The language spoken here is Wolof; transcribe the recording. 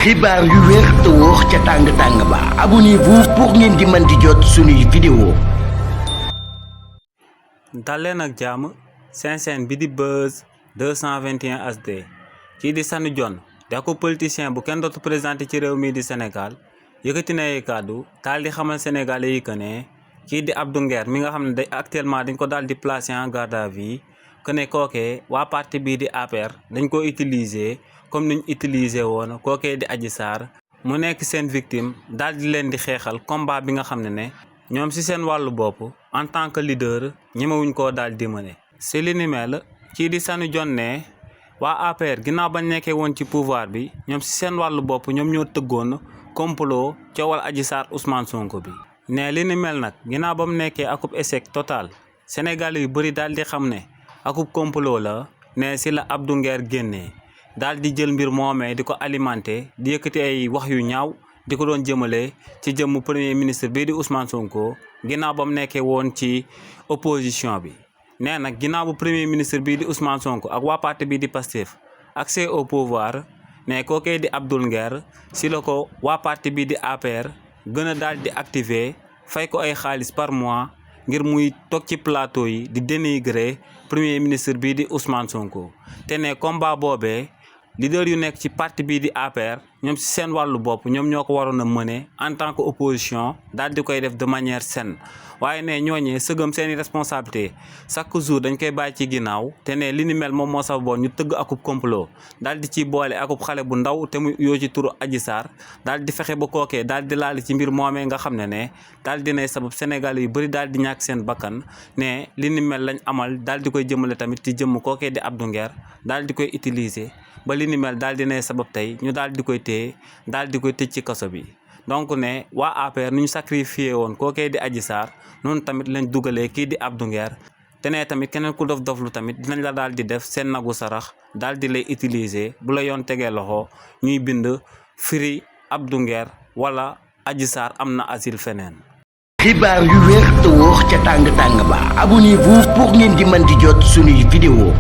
xibaar yu wér te wóor ca tàng ba abonnez-vous pour ngeen di mën di jot suñuy vidéo. daleen ak jàmm seen chaîne bi di Buzz 221 HD kii di Sanu Dione di ko politicien bu kenn dootu présenté ci réew mi di Sénégal yëkkati na ay kàddu daal di xamal sénégalais yi que ne kii di Abdou Nguer mi nga xam ne actuellement dañ ko daal di placé en garde à vue que ne kookee waa parti bii di APR dañ ko utiliser comme niñ utiliser woon kookee di Adji Sarr mu nekk seen victime daal di leen di xeexal combat bi nga xam ne ñoom ci seen wàllu bopp en tant que leader ñemewuñ koo daal di mëne si li ni mel kii di Sanu Dione ne waa APR ginnaaw bañ nekkee woon ci pouvoir bi ñoom ci seen wàllu bopp ñoom ñoo tëggoon complot coowal Adji Sarr Ousmane Sonko bi ne li ni mel nag ginnaaw ba mu nekkee akub échec total Sénégal yu bëri daal di xam ne akub complot la ne si la Abdou Nguer génnee daal di jël mbir moomee di ko alimenté di yëkkati ay wax yu ñaaw di ko doon jëmale ci jëmm premier ministre bii di Ousmane Sonko ginnaaw ba mu nekkee woon ci opposition bi nee nag ginnaaw bu premier ministre bii di Ousmane Sonko ak waa parti bii di Pastef accès au pouvoir ne kookee di Abdou Nguer si la ko waa parti bii di APR gën a daal di activer fay ko ay xaalis par mois ngir muy toog ci plateau yi di dénigrer premier ministre bii di Ousmane Sonko te ne combat boobee leader yu nekk ci parti bii di APR ñoom ci seen wàllu bopp ñoom ñoo ko waroon a mëne en tant que opposition daal di koy def de manière saine waaye ne ñooñee sëgëm seeni responsabilité chaque jour dañ koy bàyyi ci ginnaaw te ne li ni mel moom moo sababoon ñu tëgg akub complot daal di ci boole akub xale bu ndaw te mu yoo ci turu Adji Sarr daal di fexe ba kookee daal di laal ci mbir moomee nga xam ne daal dinay sabab Sénégal yu bëri daal di ñàkk seen bakkan ne li ni mel lañ amal daal di koy jëmale tamit ci jëmm kookee di Abdou Nguer daal di koy utiliser ba li ni mel daal dinay sabab tey ñu daal di koy téye daal di koy tëj ci kaso bi donc ne waa APR nu ñu sacrifié woon kookee di Adji Sarr noonu tamit lañ dugalee kii di Abdou Nguer te ne tamit keneen ku dof doflu tamit dinañ la daal di def seen nagu sarax daal di lay utiliser bu la yoon tegee loxo ñuy bind firi Abdou Nguer wala Adji Sarr am na asile feneen. xibaar yu wér te wóor ca tàng ba abonnez-vous pour ngeen di mën di jot suñuy vidéo.